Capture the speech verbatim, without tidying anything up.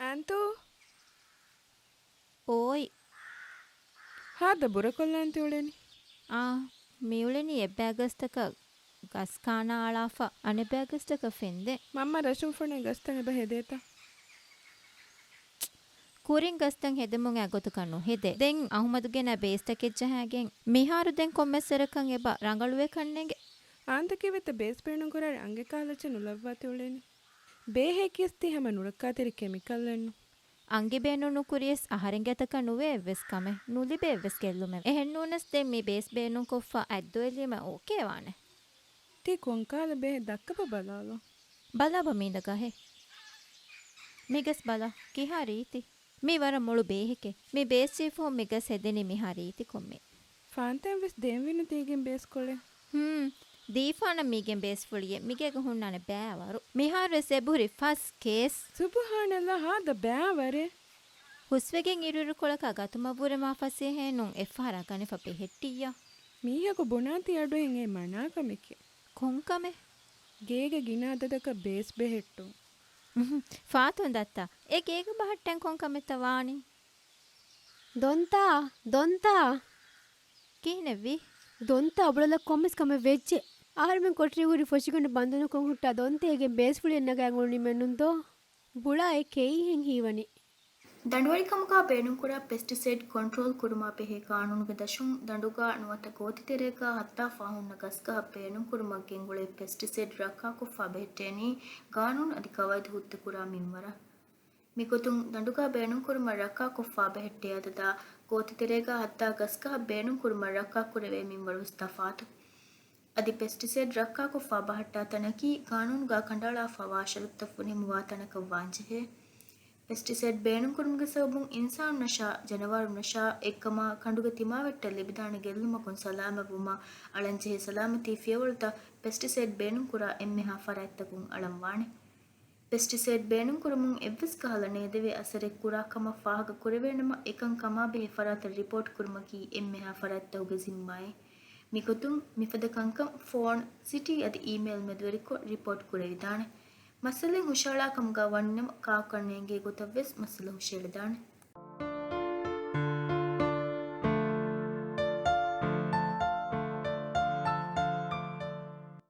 އަންތޫ. އޯއި. ހާދަ ބުރަކޮށްލާން ތި އުޅެނީ؟ އާ، މިއުޅެނީ އެއްބައި ގަސްތަކަށް ގަސް ކާނާ އަޅާފަ، އަނެއްބައި ގަސްތަކަށް ފެންދެން. މަންމަ ރަށުން ފޮނެ ގަސްތައް އެބަ ހެދޭތަ؟ ކުރިން ގަސްތައް ހެދެމުން އެ ގޮތަކަށް ނުހެދޭ. ދެން އަހުމަދު ގެނަ ބޭސްތަކެއް ޖަހާގެން. މިހާރު ދެން ކޮންމެސް ވަރަކަށް އެބަ ރަނގަޅުވޭކަށް ނޭނގެ. އާންތަކީ ވެތަ ބޭސް ބޭނުން ކުރާ އަނގަ ކާލަޗެއް ނުލައްވާ ތި އުޅެނީ؟ ބޭހެއް ކިޔަސް ތީ ހަމަ ނުރައްކާތެރި ކެމިކަލެއްނު. އަނގި ބޭނުން ނުކުރިޔަސް އަހަރެންގެ އަތަކަށް ނުވޭ އެއްވެސް ކަމެއް، ނުލިބޭ އެއްވެސް ގެއްލުމެއް. އެހެންނޫނަސް ދެން މި ބޭސް ބޭނުންކޮށްފަ އަތްދޮވެލީމަ އޯކޭ ވާނެ. ތީ ކޮންކަހަލަ ބޭހެއް ދައްކަބަ ބަލާލަ. ބަލާބަ މީނަ ގަހެއް. މިގަސް ބަލަ، ކިހާ ރީތި. މީ ވަރަށް މޮޅު ބޭހެކޭ. މި ބޭސް ޖެހިފަހުން މިގަސް ހެދެނީ މިހާ ރީތި ކޮންމެ. ފާންތައް ވެސް ދޭންވީނު ތީގެން ބޭސްކޮޅެއް. ހުން. ދީފާނަށް މީގެން ބޭސްފުޅިއެއް. މިގޭގަ ހުންނާނެ ބައިވަރު. މިހާރުވެސް އެބަހުރި ފަސް ކޭސް. ސުބުހާނައްލާ، ހާދަ ބައިވަރެއް. ހުސްވެގެން އިރުއިރުކޮޅަކާ ގަތުމަށްވުރެ މާ ފަސޭހައެއްނޫން އެއްފަހަރާ ގަނެފަ ބެހެއްޓިއްޔާ. މީހަކު ބުނާތީ އަޑުއެހެން އެއީ މަނާކަމެކޭ. ކޮންކަމެއް؟ ގޭގެ ގިނަ އަދަދަކަށް ބޭސް ބެހެއްޓުން. އުހު. ފާތުން ދައްތާ. އެ ގޭގަ ބަހައްޓަން ކޮންކަމެއްތަ ވާނީ؟ ދޮންތާ، ދޮންތާ. ކިހިނެއްވީ؟ ދޮންތާ އުބުޅަލަ ކޮންމެސް ކަމެއް ވެއްޖެ. އަހަރެމެން ކޮޓަރި ހުރި ފޮށިގަނޑު ބަންދުނުކޮށް ހުއްޓާ ދޮންތޭގެން ބޭސްފުޅިއެއް ނަގައި އުޅުނީމެއްނުން ދޯ؟ ބުޅާ އެ ކެއީހެން ހީވަނީ. ދަނޑުވެރިކަމުގަ ބޭނުންކުރާ ޕެސްޓިސައިޑް ކޮންޓްރޯލް ކުރުމާ ބެހޭ ގާނޫނުގެ ދަށުން ދަނޑުގަ ނުވަތަ ގޯތިތެރޭގަ ހައްދާފަ ހުންނަ ގަސްގަހަށް ބޭނުންކުރުމަށް ގެންގުޅޭ ޕެސްޓިސައިޑް ރައްކާކޮށްފަ ބެހެއްޓޭނީ ގާނޫނު އަދި ގަވާއިދު ހުއްދަ ކުރާ މިންވަރަށް. މިގޮތުން ދަނޑުގަ ބޭނުންކުރުމަށް ރައްކާކޮށްފަ ބެހެއްޓޭ އަދަދާ ގޯތިތެރޭގަ ހައްދާ ގަސްގަހަށް ބޭނުންކުރުމަށް ރައްކާކުރެވޭ މިންވަރުވެސް ތަފާތު. އަދި ޕެސްޓިސައިޑް ރައްކާކޮށްފަ ބަހައްޓާ ތަނަކީ ގާނޫނުގަ ކަނޑައަޅާފަ ވާ ޝަރުތުތައް ފުނިހަމަވާ ތަނަކަށް ވާންޖެހޭ. ޕެސްޓިސައިޑް ބޭނުންކުރުމުގެ ސަބަބުން އިންސާނުންނަށާ، ޖަނަވާރުންނަށާ އެއްކަމާ ކަނޑުގެ ތިމާވެއްޓަށް ލިބިދާނެ ގެއްލުމަކުން ސަލާމަތްވުމަށް އަޅަންޖެހޭ ސަލާމަތީ ފިޔަވަޅުތައް ޕެސްޓިސައިޑް ބޭނުންކުރާ އެންމެހާ ފަރާތްތަކުން އަޅަންވާނެ. ޕެސްޓިސައިޑް ބޭނުންކުރުމުން އެއްވެސް ކަހަލަ ނޭދެވޭ އަސަރެއް ކުރާ ކަމަށް ފާހަގަ ކުރެވޭނަމަ، އެކަން ކަމާބެހޭ ފަރާތަށް ރިޕޯޓް ކުރުމަކީ އެންމެހާ ފަރާތްތަކުގެ ޒިންމާއެއް. މިގޮތުން މިފަދަ ކަންކަން ފޯން، ސިޓީ އަދި އީމެއިލް މެދުވެރިކޮށް ރިޕޯޓް ކުރެވިދާނެ. މައްސަލައެއް ހުށައަޅާ ކަމުގަ ވަންނަމަ، ކާކުކަން ނޭނގޭ ގޮތަށްވެސް މައްސަލަ ހުށައެޅިދާނެ.